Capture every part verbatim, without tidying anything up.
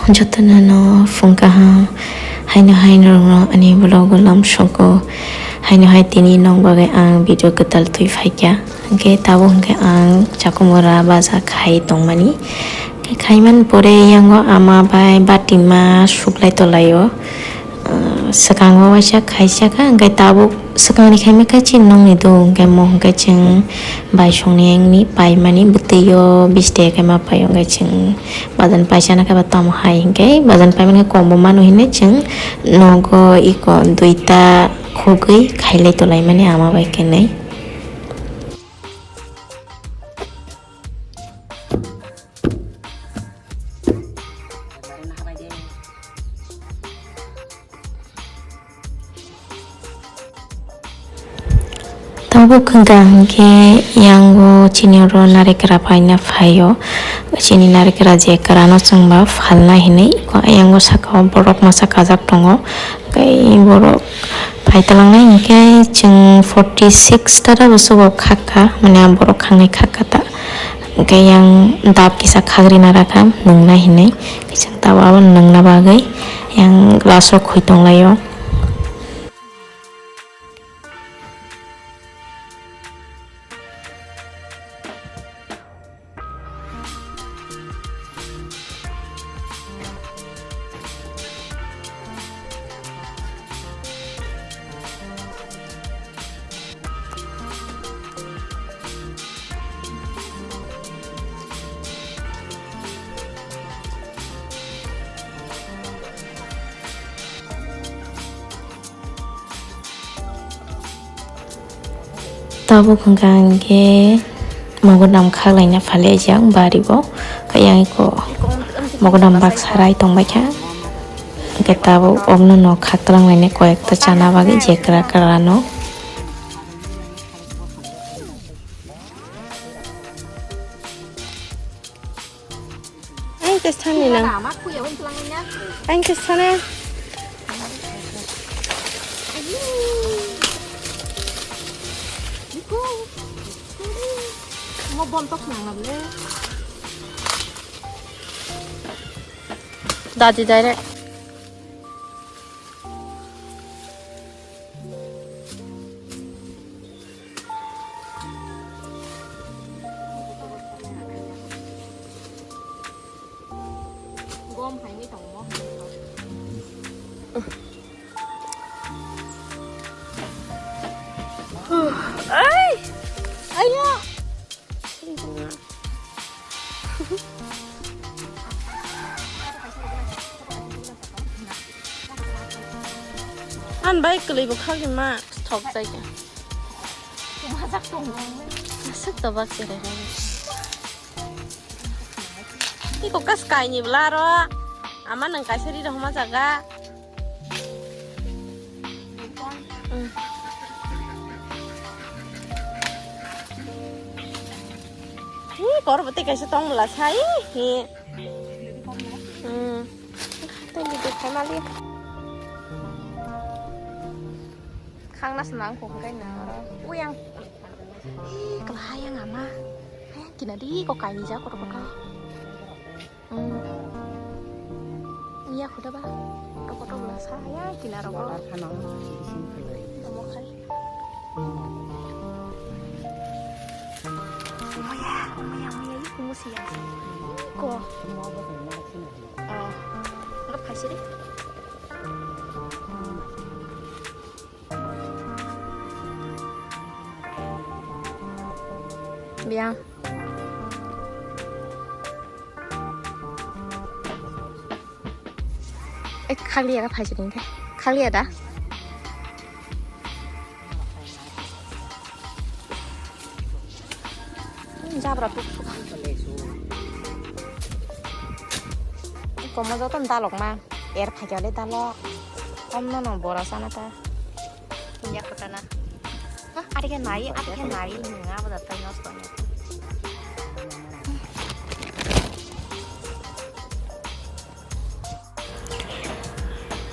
Jotono no phung kaham, haino hai norokno ani vlog o lam soko, haino hai tini nok bagwi ang video kwtal twi phaikha, hwnkhe tabuk hwnkhe ang chakumura baja khai tongmani, khaimani pore yango ama bai batima suklai tolaio. Ah, swkango waisa khaisa kha, hwnkhe tabuk swkangni khaima khe chini nokni do, hwnkhe mo hwnkhe chwng baisongni wngni paimani bwtwi o bish taka khe ma paio, hwnkhe chwng bajan paisa na khe ba tamo hai, hwnkhe bajan paimani khe kom bo mano hinwi chwng nogo iko duita khogwi khailai tolaimani ama bai khenwi. Tabuk hwnkha hwnkhe yango chini oro narikra paina phaio. Chini narikra je kwrano chwngba phalna hinwi yango sakao borok masa kajak tongo. Tei borok paitalangnai hwnkhe chwng forty six tara bwswk khakha, mane borok khangnai khakha ta. Hwnkhe yang dap kisa khagrina rakha nungna hinwi, kisa tabuk abo nungna bagwi yang glass rok khoi tonglaio. Tabuk hwnkha hwnkhe mogodam khaklaina phalaijak bari bo, khe yang iko mogodam baksa rai tongbaikha, hwnkhe tabuk okno no khaktlanglainai koyekta chana bagwi jekra kwrano. Ang test thani na. Ang test thani. Mo bom tok nang na le. Daji direct. Gom hai ni tong mo. Ai. Ai ya. An bai kwlwi bo khagwi ma thok jai kha. Majak tongo. Aswk to bak se rai. Iko kas kaini bla ro. Ama nang kaisa ri ro ma jaga. Hi, kor bwtwi kaisa tong bwla sa, hi, hi. Hmm. Tei video khai mali. Khang nas nang kok kai na. Uyang. Hi, kala hayang ama. Hayang kina di ko kaini ja kor bwka. Hmm. Iya, khuda ba. Toko toko la sa ya, kina rogo. Ar khana bising khulai. Tomo khai. Moya, moya, moya, iku musi ya. Ko. Ah, nggak kasih deh. Biang. Eh, khakliya kha phaising khe. Khakliya da? Jabra tuk tuk. Komo joto dalok ma. Er phaikya le dalok. Om no no bora sana ta. Punya kota na. Hah, ada kan nai, ada kan nai. Nggak apa datang nos tanya.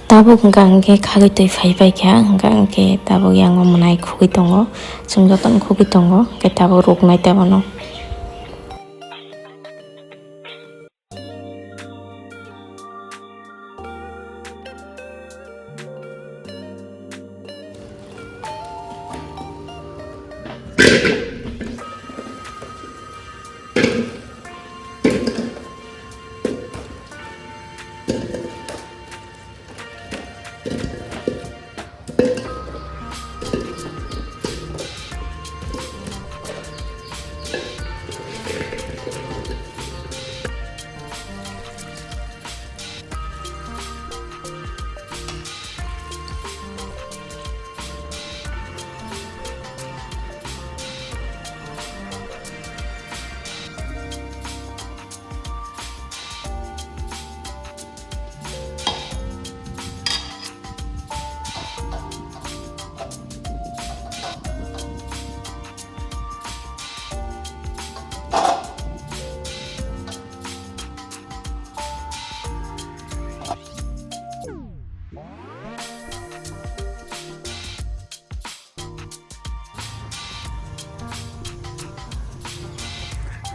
Tabuk hwnkha hwnkhe khagwi twi phai paikha, hwnkha hwnkhe tabuk yango mwnai khugwi tongo, chwng jotono khugwi tongo, hwnkhe tabuk ruknai tei bono.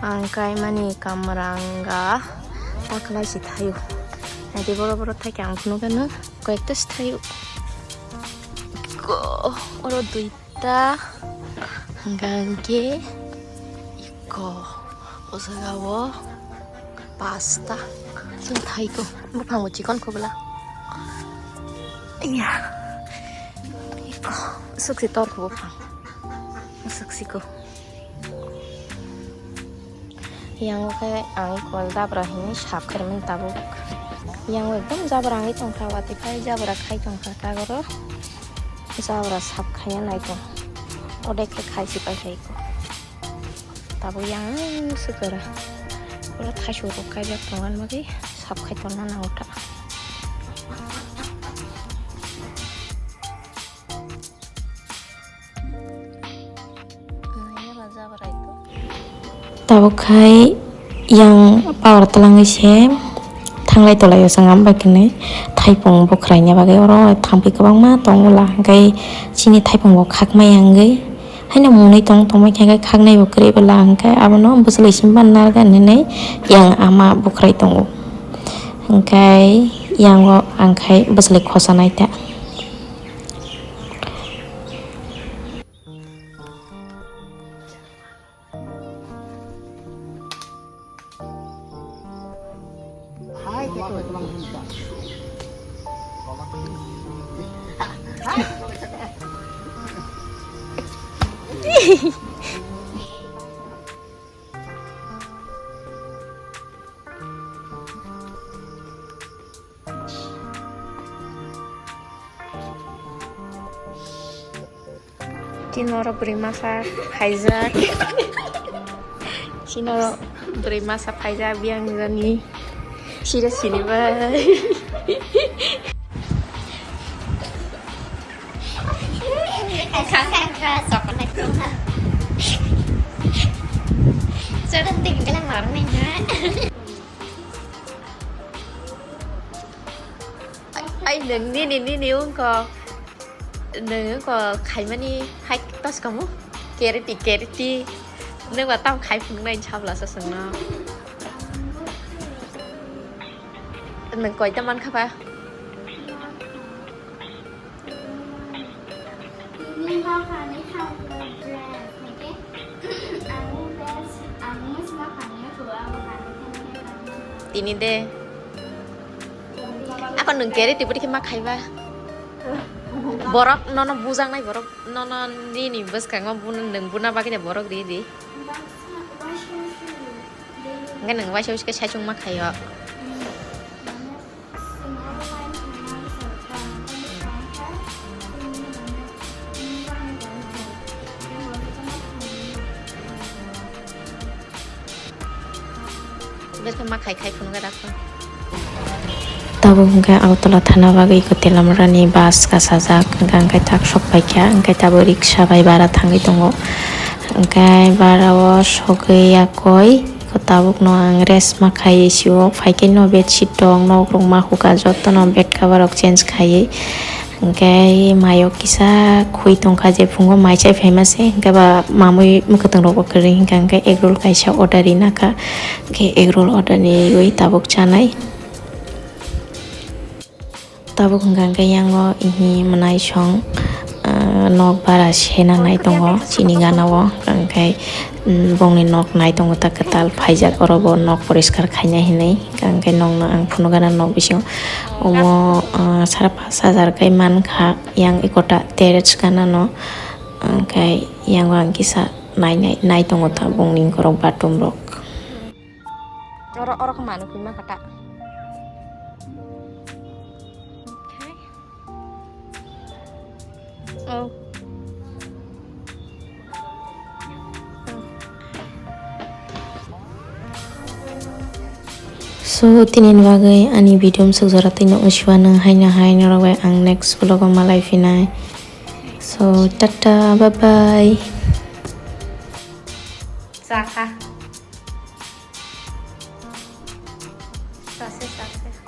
Ang kaimani kamranga taklai si thaio. Naidi boro boro thai ang phunukgano koyekta si thaio. Ko oro duita hingkha hingke iko o jaga o pasta chwng thaiko buphang bo chikon kobla. Iya iko swk si tor kho buphang swk siko. Yang khe ang kol jabra hini sap khaimani tabuk. Yang ekdom jabra wngwi tongkha, watwi phai jabra khai tongkha kagoro. Jabra sap khaiya naikho. Odek khe khai si pai khaikho. Tabuk yang swkara. Pura thaisu rok kaijak tongmani bagwi sap khai tongna nango ta. Tabuk khai yang power twlangwi se thanglai tolai o chwng am bai kwnwi thaipung bukhraina bagwi oro thampui kwbangma tongo la hwnkhe chini thaipung bo khakmaya wngwi haino mwnwi tong tongmai khe khaknai bo kwrwi bo la hwnkhe abono bwchwlwi simi narwkha hinwi yang ama bukhrai tongo hwnkhe yango ang khai bwchwlwi khosa nai ta. Chini oro bwrwi masa phaijak. Chini oro bwrwi masa phaijak biyang jani. Sira sini bai. Ai, nwng nini, nini wngkha, nwng wngkha khaimani hai toskomo, kereti, kereti. Nwng ba tamo khai phunuknai sabla sa chwngno. Nwng koita mankha ba? Tini de. Ako nwng kere tibodi khe ma khaiba. Borok nono bujaknai borok nono nini bwskango buno nwng buna bagwi de borok ri di. Hwnkhe nwng waisa waisa khe saichung ma khaio. Berkhe ma khai khai phunukgwi rakha. Tabuk hwnkhe Agartala thana bagwi eko Telamrani bus kasajak, hwnkhe ang khe tak sok paikha, hwnkhe tabuk riksa bai bara thangwi tongo, hwnkhe bara o sogwi yakoi. Eko tabukno ang rest ma khai sio, phaikhe no bedsheet rok, nok rok ma huka jotono bed cover rok change khaiwi. Hwnkhe mayo kisa khui tongkha je phungo mai chai phaima se, hwnkhe ba mamui mwkhwtwng rokbo kwrwi hwnkha, hwnkhe egg roll kaisa order rinakha, hwnkhe egg roll order riwi tabuk chanai. Tabuk hwnkha hwnkhe yango ihi mwnaisong, ah, nok bara sena nai tongo chini gana o, hwnkhe, mm, bongni nok nai tongo ta kwtal phaijak, oro bo nok poriskar khaina hinwi, hwnkhe nokno ang phunukgana nok bisingo omo, ah, sara pash hajar kai mankha yang ekota terrace gana no, hwnkhe yango ang kisa nai nai nai tongo ta bongni borok bathroom rok. Oro, oro khe manwi phima kha ta. Okay. Oh. So, tini ni bagwi ani video msuk jora twi no usiwa nang haino hai norok bai ang next vlog o malai phinai. So, tata, bye bye. Chakha. Sase, sase.